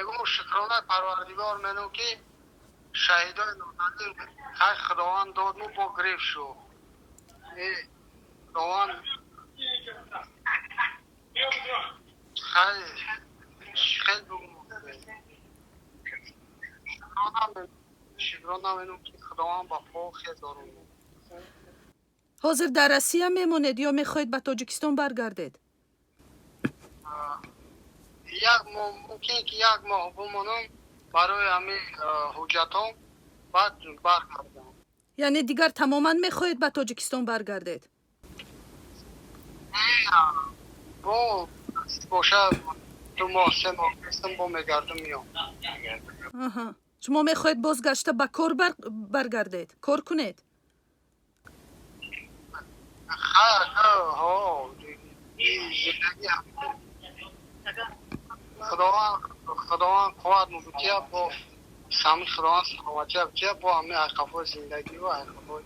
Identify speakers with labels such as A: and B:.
A: Мегӯм, шукронаи Парвардигор менам, ки шаҳидои нозанин хай Худованд додму бо гирифт шуд. Худованд хай хел шукрона менам, ки Худованд ба по хезорум.
B: Ҳозир дар Россия мемонед ё мехоҳед ба Тоҷикистон баргардед?
A: Як моҳ мумкин, ки як моҳ бимонам барои ҳамин ҳуҷҷатҳом, баъд баргардам.
B: Яъне дигар тамоман мехоҳед ба Тоҷикистон баргардед?
A: Бо бошад, 2 моҳ, 3 моҳ нестам, бо мегардам, меом.
B: Аҳа, шумо мехоҳед бозгашта ба кор баргардед, кор кунед?
A: Ҳо, зиндагӣ, Худованд қувват мубития, бо сами Худованд саломатия бития, бо ҳамин айқафои зиндагӣ ва айқафои.